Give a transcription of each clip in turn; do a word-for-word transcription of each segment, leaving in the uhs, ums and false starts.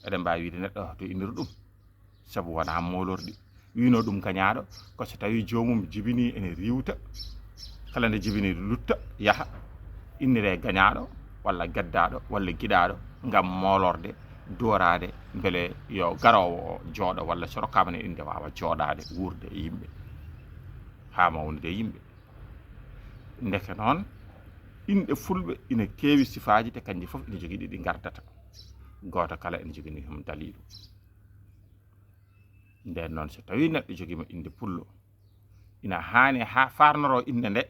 Eɗen mbaawi wiide neɗɗo to innir ɗum, sabu wonaa moolorɗi. Wiino ɗum gañaaɗo, ko so tawii joomum jibinii ene riiwta, kala nde jibinii lutta, yaha, inniree gañaaɗo, walla gaddaaɗo, walla giɗaaɗo, ngam moolorde, dooraade, mbele yo garoowo o jooɗo, walla so rokkaama ne innde waawa jooɗaade, wuurde e yimɓe, haa mawnude e yimɓe. Ndeke noon, inɗe fulɓe ina keewi sifaaji, te kanji fof ina jogii ɗi ɗi ngardata. Gooto kala ina jogii hum daliilu. Ndeen noon, so tawii neɗɗo jogiima innde pullo, ina haani haa faarnoroo innde nde,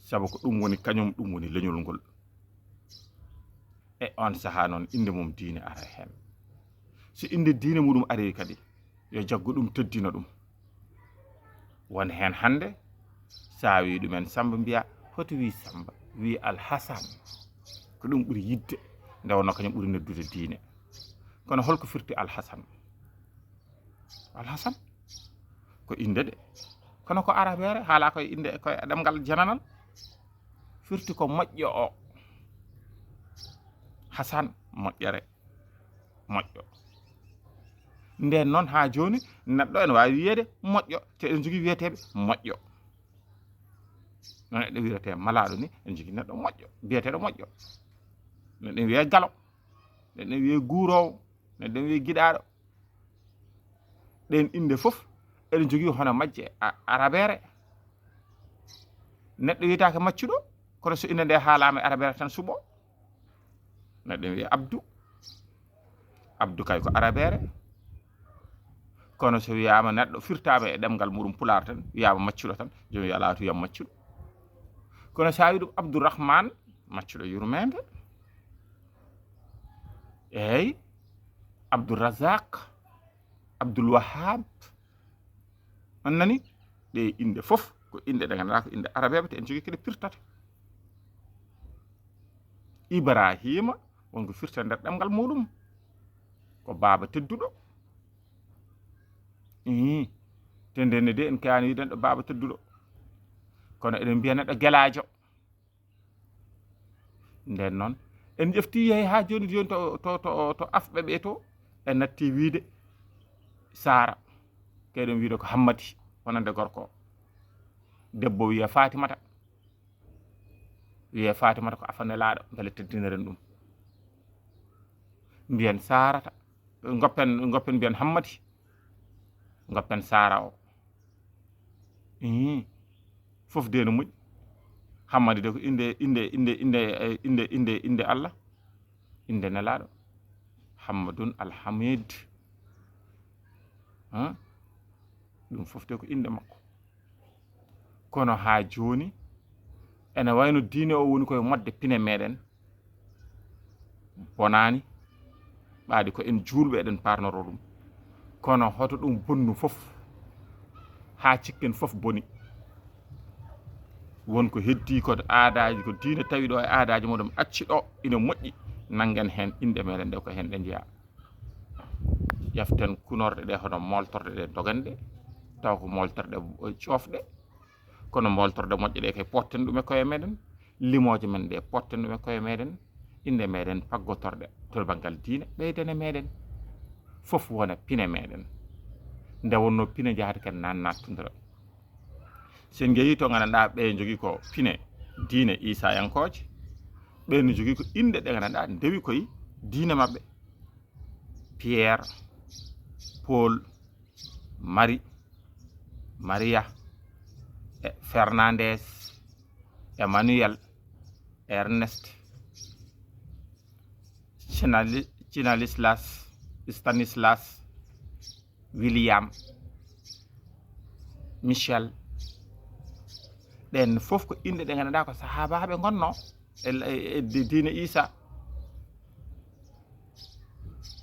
sabu ko ɗum woni kañum, ɗum woni leñol ngol. E oon sahaa noon, innde mum diine ara heen. So innde diine muɗum arii kadi, yo jaggu ɗum, teddina ɗum. Won heen hannde, so a wii ɗumen Sammba, mbiya, "Hoto wii Sammba, wii Alhasan." Ko ɗum ɓuri yiɗde, nde wonnoo kañum ɓuri noddude diine. Kono holko firti Alhasan? Alhasan ko innde de, kono ko arabeere, haalaa koye innde, koye ɗemngal jananal. Firti ko moƴƴo o. Hasan, moƴƴere, moƴƴo. Ndeen noon, haa jooni, neɗɗo ene waawi wiyeede moƴƴo, te eɗen njogii wiyeteeɓe moƴƴo. No neɗɗo wiyetee malaaɗo ni, eɗen njogii neɗɗo moƴƴo, biyeteeɗo moƴƴo. Neɗɗo ene wiyee galo, neɗɗo ene wiyee guuroowo, neɗɗo ene wiyee giɗaaɗo. Ɗeen innde fof eɗen njogii hono majje a-, arabeere. Neɗɗo wiyetaake maccuɗo, kono so innde nde haalaama e arabeere tan suɓo. Neɗɗo ene wiyee Abdu. Abdu kay ko arabeere. Kono so wiyaama neɗɗo firtaama e ɗemngal muɗum pulaar tan, wiyaama maccuɗo tan, joom yo laatu yam maccuɗo. Kono so a wii ɗum Abdurrahman, maccuɗo yurmeende. Eey, Abdurrazak, Abdul Wahab. On nani? Ɗe innde fof ko innde ɗe nganndanɗaa ko innde arabeeɓe, te en njogii kadi pirtata. Ibrahima, won ko firta nder ɗemngal muɗum. Ko baaba tedduɗo. Ii, te ndenne de en kaani wiiden ɗo baaba tedduɗo. Kono eɗen mbiya neɗɗo gelaajo. Ndeen noon, en ƴeftii yehi haa jooni, jooni to, to, to, to afɓe ɓe to, en natti wiide Saara. Kay ɗum wiide ko Hammadi, wonande gorko o. Debbo wiya Fatimata. Wiye Fatimata ko afa nelaaɗo, mbele teddineren ɗum. Mbiyen Saarata, ngoppen, ngoppen mbiyen Hammadi, ngoppen Saara o. Ii, fof de no moƴƴi. Hammadi de ko innde, innde, innde, innde, eh, innde, innde, innde Allah, innde nelaaɗo. Hammadun Alhamid. Hã? Ɗum fof de ko innde makko. Kono haa jooni, ene wayno diine o woni koye modde pine meɗen. Bonaani, ɓaadi ko en juulɓe eɗen parnoro ɗum. Kono hoto ɗum bonnu fof, haa cikken fof boni. Won ko heddii ko aadaaji, ko diine tawi ɗo e aadaaji muɗum acci ɗo ina moƴƴi, nanngen heen innde meɗen ɗe ko heen ɗe njeyaa. Ƴeften kunorɗe ɗe hono mooltorɗe ɗe doganɗe, taw ko mooltorɗe coofɗe, kono mooltorɗe moƴƴe ɗe kay potten ɗum e koye meɗen, limooje men ɗe potten ɗum e koye meɗen, innde meɗen paggotorɗe to banngal diine ɓeydane meɗen, fof wona pine meɗen. Nde wonno pine njahata ken nan nattundira. So en njehii to nganndanɗaa ɓe njogii ko pine diine Iisayankooje, ɓe no njogii ko innde ɗe nganndanɗaa ndewi koye diine maɓɓe. Pierre, Paul, Marie, Maria, e Fernandes, Emmanuel, Ernest, Chinali-, Chinalislas, Stanislas, William, Michel. Ɗen fof ko inɗe ɗe nganndanɗaa ko sahaabaaɓe ngonno e, e, e di-, diine Iisaa.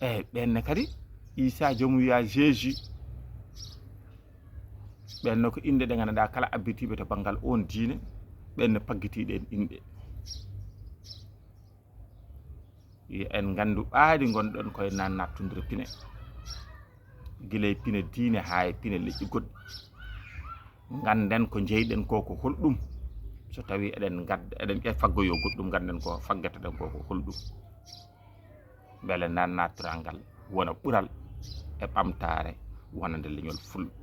Eyi, ɓen ne kadi, Iisaa joom wiyaa Jésus. Ɓen ne ko inɗe ɗe nganndanɗaa kala abbitiiɓe to banngal oon diine, ɓen ne paggitii ɗen inɗe. Yo en nganndu ɓaadi ngonɗon koye nan nattundira pine. Gila e pine diine haa e pine leƴƴi goɗɗi. Ngannden ko njeyɗen ko, ko holɗum. So tawii eɗen ngadda, eɗen ƴe-, faggoyoo goɗɗum, ngannden ko faggetaɗen ko, ko holɗum. mbele naatnaatorgal ngal wona ɓural e ɓamtaare wonande leñol fulɓe.